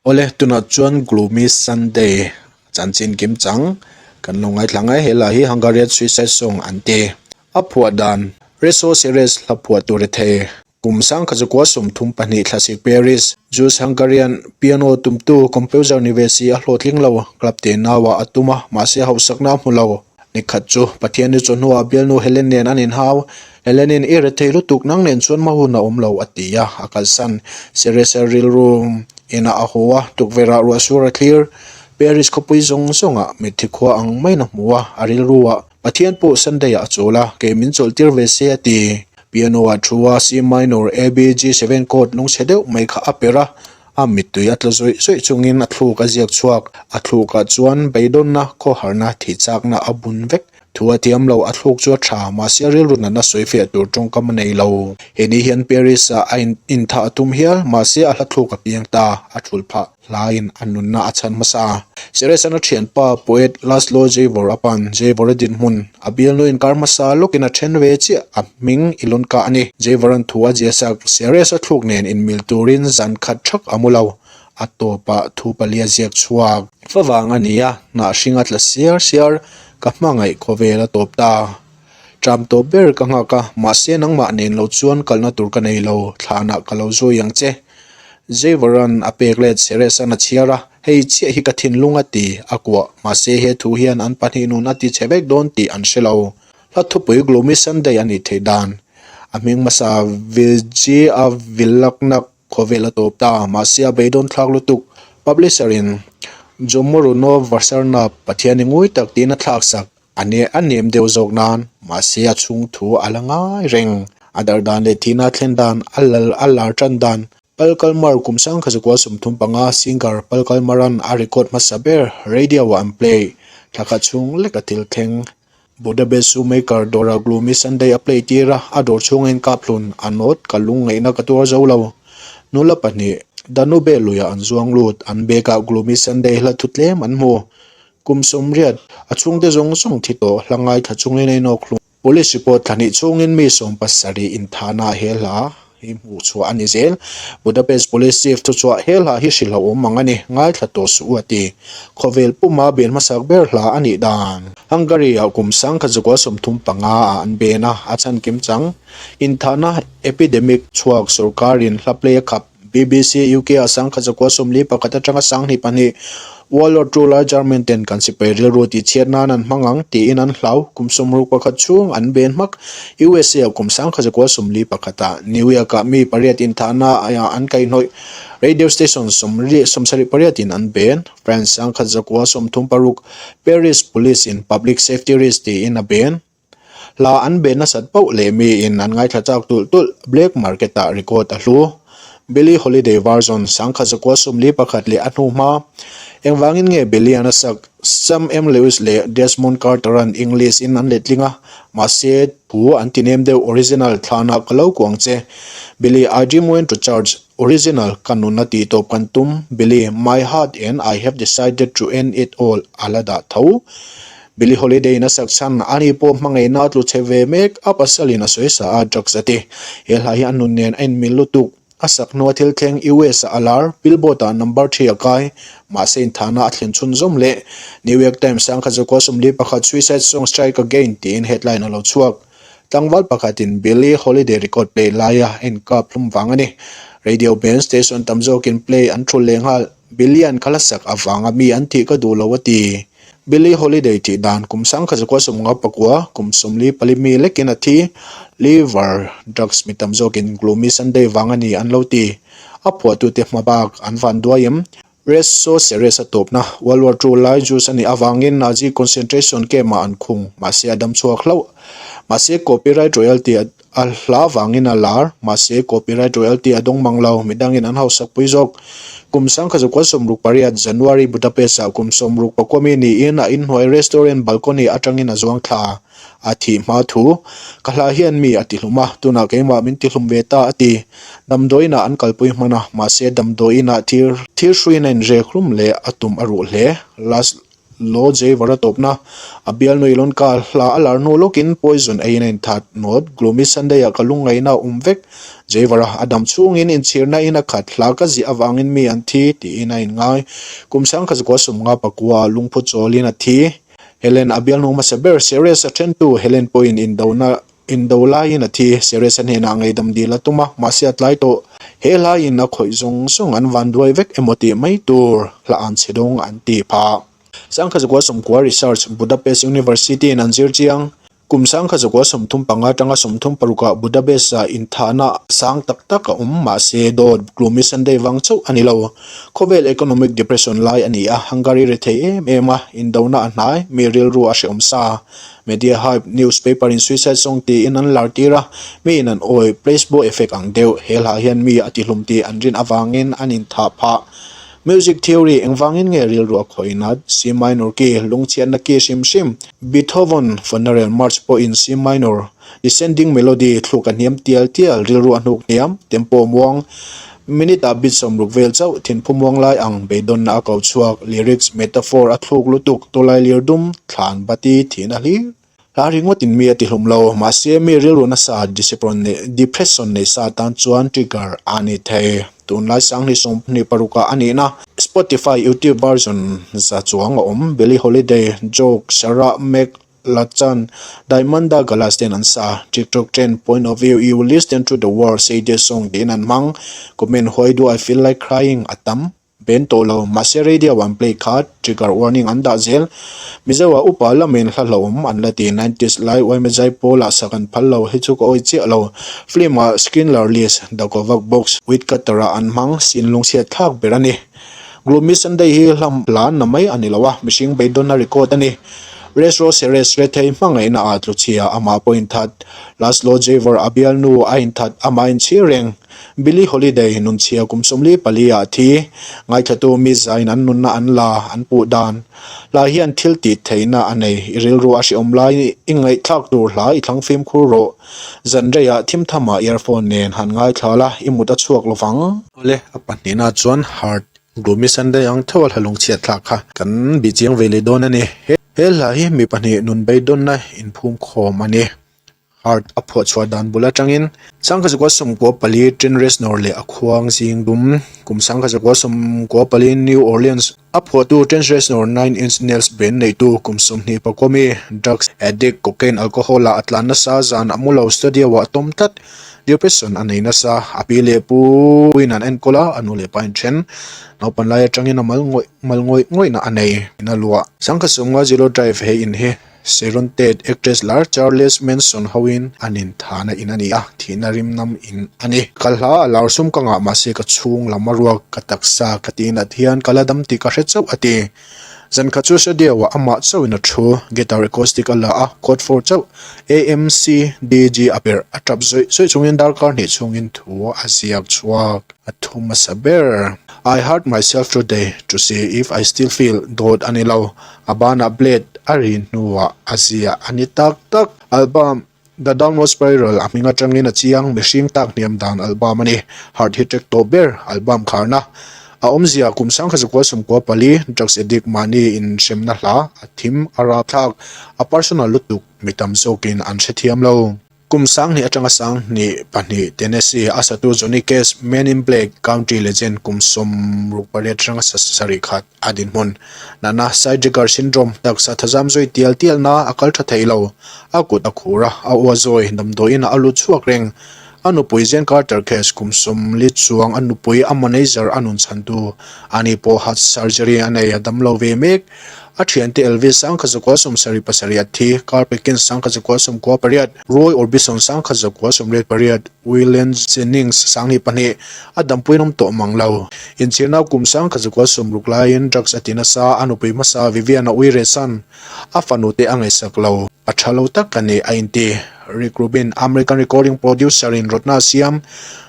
Awle, tunah chuan Gloomy Sunday chanchin kim chang kan lo ngaithla ang e. He lah hi Hungarian Suicide Song an ti. A phuah dan, Reso Series hla phuah tur i thei. Kum sangkhat zakua 32 thlasik Paris, Jews Hungarian piano tumtu composer ni ve si a hlawhtling lo. Club te nauah a tum a, mahse hausakna a hmu lo. Nikhat chu Pathian ni chawhnuah bialnu Helen nen an inhau. Helenin i rethei lutuk nang nen chuan hma hun a awm lo a ti a, a kalsan. Seresa rilru inah a haw a, tukverhah ruah sur a thlir. Paris khawpui zawng zawngah mitthi khua ang maiin a hmu a, a rilru ah Pathian pawh Sunday ah a chawl a, kei min chawlh tir ve se a ti. Piano ah thu a, C minor, A B G seven chord lungchhe deuh mai kha a per a, A mittui a tla zawih zawih chungin a thluk a ziak chhuak. A thlukah chuan beidawnna, khawharna, thihchakna a bun vek. Thu a thiam lo, a thluk chu a tha, mahse a rilru natna sawi fiah tur tawngkam a nei lo. He ni hian Paris-ah a inthah a tum hial, mahse a hla thluk a piang ta, a thul phah hlaiin a nunna a chhan hmasa. Ceres-an a thianpa poet Laszlo Javor a pan, Javor a dinhmun A bialnu inkar hmasa lawkin a then ve chiah, a hming i lawn kah a ni. Jaivaran thu a ziahsak, Serious a thluk nen inmil turin zan khat thak a mu lo. A tawpah thu pali a ziak chhuak. Favang a ni a, hnah hring a tla siar siar, ka hmangaih khawvel a tawp ta. Ṭam tawp ber ka nghak a, mahse nangmah nen lo chuan kalna tur ka nei lo, thlanah ka lo zui ang che. Jaivaran a pek let Serious-an a chhiar a. Hei chiah hi ka thinlung a ti, a kuah. Mahse he thu hian an pahnih nun a ti chhe vek dawn tih an hre lo. Hla thupui Gloomy Sunday a nih theih dan. A hming hmasa Vilji a Villaknak khawvel a tawp ta, mahse a beidawn thlak lutuk. Publisher in Jomoruno Vasarnap Pathian i ngui tak tiin a thlak sak. A ne a nem deuh zawk nan, mahse a chhung thu a la ngai reng. A darh dan leh thihna thlen dan, a lal a lar tan dan. Pal Kalmar kum sangkha zakua 35 singer Pal Kalmaran a record hmasa ber radio ah an play. Thla khat chhung lek a thil thleng. Budapest shoemaker dawrah Gloomy Sunday a play tir a, a dawr chhunga inkap hlun a nawt ka lung ngaihna ka tuar zo lo. Nula pahnih Danube luiah an zuang lut, an bag ah Gloomy Sunday hla thu tlem an hmu. Kum 80, a chhungte zawng zawng thi tawh hla ngaithla chungin a inawk hlum. Police report thla hnih chhungin mi 70 inthahna he hla hi hmuh chhuah a ni zel. Budapest Police Chief thuchhuah he hla hi hrilhawm ang a ni, ngaithla tawh suh u a ti. Khawvel puma ben hmasak ber hla a nih dan. Hungary-ah kum 1935 ah an ben a, a chhan kim chang. Inthahna epidemic chhuak sorkarin hla play a khap. BBC UK ah 1941 atanga 22 World War Two lai German ten kan sipai rilru tih chhiat nan an hmang ang tiin an hlau. Kum 61 chhung an ben hmak. USA ah kum 1941 ah New York ah mi pariat inthahna ah an kaihhnawih. Radio station 78 in an ben. France 1936 Paris Police in public safety risk tiin a ben. Hla an be nasat poh leh miin an ngaithla chak tulh tulh, black market ah record a hlu. Billie Holiday version 1941 leh a hnu hma. Engvangin nge Billie an a sak? Sam M. Lewis leh Desmond Carter an English in an letling a, mahse thu an ti nem deuh original thlanah ka lo kuang che. Billie, I dream went to church, original ka nun a tih tawp kan tum, Billie, my heart and I have decided to end it all a la dah tho. Billie Holiday in a sak chhan, ani pawh hmangaihna a tlu chhe ve mek, a pasalin a sawi sa a, drugs a ti. He hla hi a nun nen a inmil lutuk. A sak hnua thil thleng US ah a lar, Billboard ah number 3 a kai, mahse inthahna a thlen chhunzawm leh. New York Times 1941 Suicide Song Strike Again tiin headline a lo chhuak. Tlangval pakhatin Billie Holiday record play laia a inkap hlum vang a ni. Radio band station tam zawkin play an thul leh nghal. Billie an kal a sak avanga mi an thih ka duh lo a ti. Billie Holiday tih dan kum 1959, kum 44 mi lekin a thi. Liver drugs mi tam zawkin Gloomy Sunday vang a ni an lo ti. A phuahtute hma bak an van duai em? Resso Seres a tawpna World War II lai Jews a nih avangin Nazi concentration camp-ah an khung, mahse a dam chhuak hlauh. Mahse copyright royalty a hla vangin a lar, mahse copyright royalty a dawng mang lo, midangin an hausak pui zawk. Kum 1968, January Budapest-ah kum 64 mi niin a inhnuai restaurant balcony atangin a zuang thla. A thih hma thu, Ka hla hian mi a tihlum a, tunah keimah min tihlum ve ta a ti. Damdawiinah an kalpui hman a, mahse damdawiinah thir thir hruiin a inrek hlum leh a tum a ruh hle. Last. Lo Jaivar a tawpna a bialnu Ilonka hla a lar hnu lawkin poison eiin a inthat. Note, Gloomy Sunday ah ka lungngaihna a awm vek. Jaivar a a dam chhungin inchhirna in a khat. Hla ka ziah avangin mi an thi tiin a inngai. Kum sangkhat zakua sawmnga pakua ah lungphu chawlin a thi. Helen a bialnu hmasa ber Ceres a thentu Helen pawhin indona Indo laiin a thi. Ceres-a hnenah ngaihdam dil a tum a, mahse a tlai tawh. He hlaiin a khawih zawng zawng an van duai vek emaw tih mai tur hla an chhe dawng an ti phah. Sangkha zakua sawmkua Research, Budapest University in an zir chiang. Kum sangkha zakua 35 atanga 36 ah Budapest-ah inthahna sang tak tak a awm, mahse dawt Gloomy Sunday vang chauh a ni lo. Khawvel economic depression lai a ni a, Hungary rethei em em a, indona a hnai, mi rilru a hrehawm sa. Media hype, newspaper in suicide song tiin an lar tir a, mi in an awi, placebo effect ang deuh, he hla hian mi a tihlum tih an rin avangin an inthah phah. Music theory engvangin nge rilru a khawih nat? C minor key, lungchhiatna key hrim hrim, Beethoven funeral march pawhin C minor, descending melody, thluk a hniam tial tial, rilru a hnuk hniam, tempo muang, minute ah beat 60 vel chauh, thinphu muang lai ang, beidawnna a ko chhuak, lyrics, metaphor a thluk lutuk, tawlai lir dum, thlan, bati, thihna hlir. Hla ringawtin mi a ti hlum lo, mahse mi rilru nasa depression nei sa tan chuan trigger a ni thei. Tunlai sanghnih 26 ah a nihna Spotify, YouTube version za chuang a awm, Billie Holiday, Joke, Sarah Mc Lachan, Diamanda Galas ten an sa, TikTok trend, Point of view, You listen to the world say this song tiin an hmang, Comment why do I feel like crying a tam. Ben tawh lo, mahse radio an play kha trigger warning an dah zel. Mizo ah upa lamin hla hlauhawm an la ti, nineties lai yma zai pawl ah sak an phal lo, hei chu ka awi chiah lo. Film ah Schindler List, The Kovac Box, Woodcutter ah an hmang, sin lungchhiat thlak ber a ni. Gloomy Sunday hi hla hla na mai a ni lo a, mihring beidawnna record a ni. Res Ro Seres rethei hmangaihna ah tluchhia amah pawh inthat, Laszlo Javor a bialnu a inthat amah inchhir reng. Billie Holiday nunchhia kum 44 ah thi ngaithlatu mi zain an nunna an la an puh dan hla hian thil tih theihna a nei. I rilru a hrehawm lai i ngaihthlak tur hla i thlang fimkhur rawh. Zan reiah thimthamah earphone nen han ngaithla la i mut a chhuak lovang. Awle, a pahnihna chuan Heart Gloomy Sunday ang tho a hla lungchhiat thlak kha kan bih chiang ve leh dawn a ni. He hla hi mi pahnih nun beidawnna inphum khawm a ni. Heart a phuah chhuah dan bul atangin 1994 Trent Reznor leh a khuang zing dum kum 1994 New Orleans a phuahtu Trent Reznor Nine Inch Nails band neitu kum 29 mi drugs addict cocaine alcohol ah a tlan nasa zan a mu lo studio ah a tawm tlat depression a nei nasa a pi leh pu in an enkawl a a nu leh pa in then naupan lai atangin a mal ngawih mal ngawih ngawihna a nei in a luah 1950 Zero Drive he in hi Sharon Tate, actress lar Charles Manson hoin an inthahna in a ni a, thihna rim nam in a ni. Ka hla a lar sum ka ngah mahse ka chhung lam a ruak, ka taksa ka tih nat hian ka la dam tih ka hre chauh a ti. Zan khat chu studio ah amah chauhin a thu, guitar acoustic a la a, chord four chauh, A M C D G a perh, a tap zawih zawih chungin darkar hnih chhungin thu a ziak chhuak. A thu hmasa ber. I hurt myself today to see if I still feel dawt a ni lo. A banah blade a ri hnuah a ziah a ni tak tak. Album The Downward Spiral a hming atangin a chiang mihring tak hniam dan album a ni. Heart hi track tawh ber album kharna a awmzia kum 1994 drugs addict mahni inhremna hla a thim a rapthlak a personal lutuk mi tam zawkin an hrethiam lo. Kum 2000 atanga 2002 Tennessee a satu Johnny Cash, Man in Black, Country Legend kum 68 atanga 71 a dinhmun. Natna Shy-Drager syndrome taksa thazam zawi tial tialna a kal tha thei lo. A kut a khur a, a aw a zawi, damdawiin a lut chhuak reng. A nupui Jane Carter Cash kum 40 chuang a nupui a manager a nun chhantu a ni pawh heart surgery a nei a damlo ve mek. A thiante Elvis 1977 a thi, Carl Perkins 1998, Roy Orbison 1988, Waylon Jennings 2002 a dampui an awm tawh mang lo. Inchhirna kum 1960 laiin drugs a ti nasa, a nupui hmasa Vivian a ui rehsan, a fanu te a ngaihsak lo. A tha lo tak a ni a inti. Rick Rubin, American recording producer in rawtna a siam,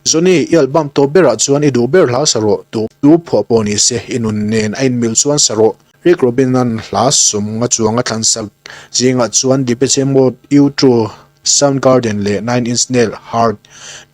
Johnny, i album tawp berah chuan i duh ber hla sa rawh, tu phuah pawh ni se, i nun nen a inmil chuan sa rawh. Rick Rubin-a'n hla sum nga chuang a thlan sak zingah chuan Depeche Mode, U2, Soundgarden leh Nine Inch Nail, Heart,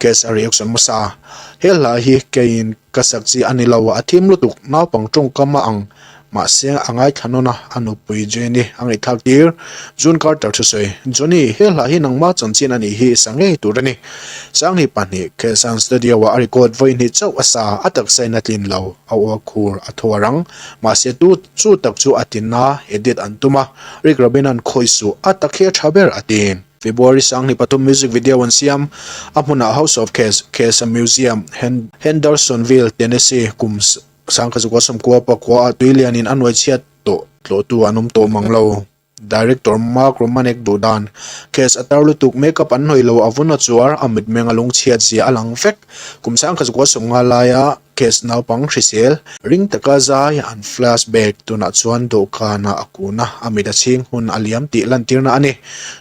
Case a reaction hmasa a. He hla hi keiin ka sak chi a ni lo, a thim lutuk, naupang tawngkam a ang. Mahse, a ngaithla nawn a, a nupui Jenny a ngaihthlak tir. June Carter thusawi, Johnny, he hla hi nangma chanchin a nih hi sa ngei tur a ni. Sanghnih pahnih, Khesan Studio-ah a record vawi hnih chauh a sa, a taksa in a tlin lo, a aw a khur, a thaw a rang. Mahse, tu chu tak chu a tinna, edit an tum a, Rick Rubin-a'n khawi suh, a tak hi a tha ber a ti. February 23 music video an siam, a hmunah House of Cash, Cash Museum, Hendersonville, Tennessee, kum 1990 pakua-ah tui lianin a nuai chhiat tawh tlawhtu an awm tawh mang lo. Director Mark Romanek duh dan, Cash a tar lutuk, makeup an hnawih lo, a vun a chuar, a mitmeng a lungchhiat zia a lang vek. Kum 1950 laia Cash naupang hrisel, ring taka zai an flashback tunah chuan dawhkanah a kun a, a mit a chhing hun a liam tih lantirna a ni.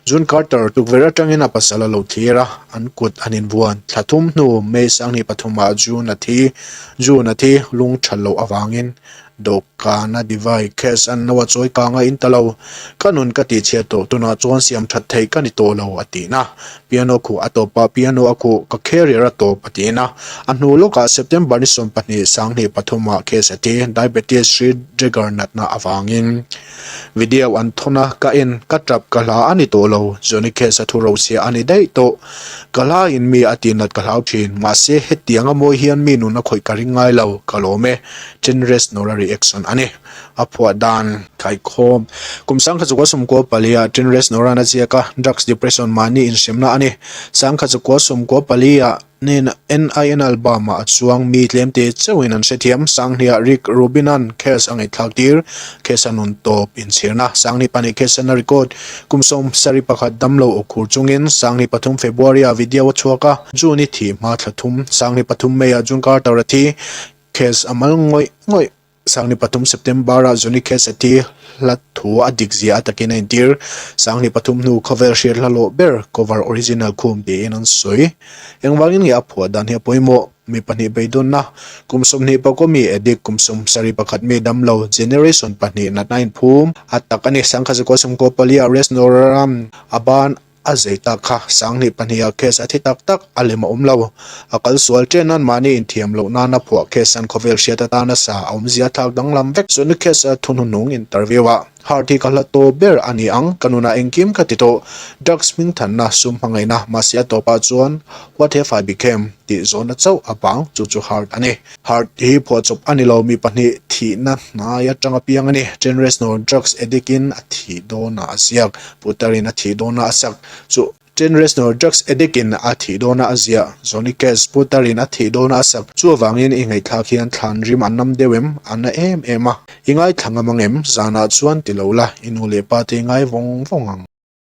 June Carter tukverh atangin a pasal a lo thlir a, an kut an invuan. Thla thum hnu May 23 ah June a thi. June a thi lung that loh avangin dawhkana divai cash an lo a chawi kang a in ta lo. Ka nun ka tih chhiat tawh tunah chuan siam that theih ka ni tawh lo a tih na. Piano khuh a tawp a, piano a khuh ka carrier a tawp a tih na. A hnu lawkah September ni 12 23 ah cash a thi diabetes hri trigger natna avangin. Video an thawn a, ka en, ka tap, ka hla a ni tawh lo. Johnny Cash a thu rochhia a ni daih tawh. Ka hla in mi a tihnat ka hlau thin. Mahse, hetiang a mawi hian mi nun a khawih ka ring ngai lo. Ka lawm e. Chen Reznor a reaction a ni. A phuah dan. Khaikhawm. Kum sangkhat zakua sawmkua palia Chen Reznor-a'n a ziak a, drugs depression mahni inhremna a ni. Sangkhat zakua sawmkua palia nen NIN album-ah a chuang mi tlemte chauhin an hrethiam. Sanghniah Rick Rubin-a'n Cash a ngaihthlak tir. Cash a nun tawp inchhirna. Sanghnih pahnih Cash-an a record. Kum 71 damlo aw khur chungin Sanghnih pathum February-ah video a chhuak a, June-i thih hma thla thum. Sanghnih pathum May-ah June Carter a thi. Cash a mal ngawih ngawih. Sanghnih pathum September-ah Johnny Cash a thi, hla thu a dik zia a takin a intir. Sanghnih pathum hnu khawvel hriat hla lawh ber cover original khum tiin an sawi. Engvangin nge a phuah dan hi a pawimawh? Mi pahnih beidawnna, kum 20 pakua mi addict, kum 71 mi damlo, generation pahnih natna inphum a tak a ni. Sangkhat zakua sawmkua palia Resnoram a ban A zei tak kha Sanghnih pahniha case a thi tak tak a lem a awm lo. A kal sual chen nan mahni inthiam loh nana phuah case an khawvel hriat atana sa a awmzia thlak danglam vek. Chuni case a thuhnuhnung interview ah Heart hi ka hla tawh ber a ni ang, ka nunah engkim ka ti tawh. Drugs hmingthanna, sum hmangaihna, mahse a tawpah chuan What have I became? tih zawhna chauh a bang, chu chu Heart a ni. Heart hi phuahchawp a ni lo, mi pahnih thihna hnai atanga piang a ni. Chen Reznor drugs addict in a thih dawnah a ziak, putar in a thih dawnah a sak. Chu Chen Reznor drugs addict in a thih dawnah a ziah, Johnny Cash putar in a thih dawnah a sak. Chu avangin i ngaihthlak hian thlan rim an nam deuh em? A na em em a. I ngaithla ngam ang em? Zanah chuan ti lo la, i nu leh pa te i ngai vawng vawng ang.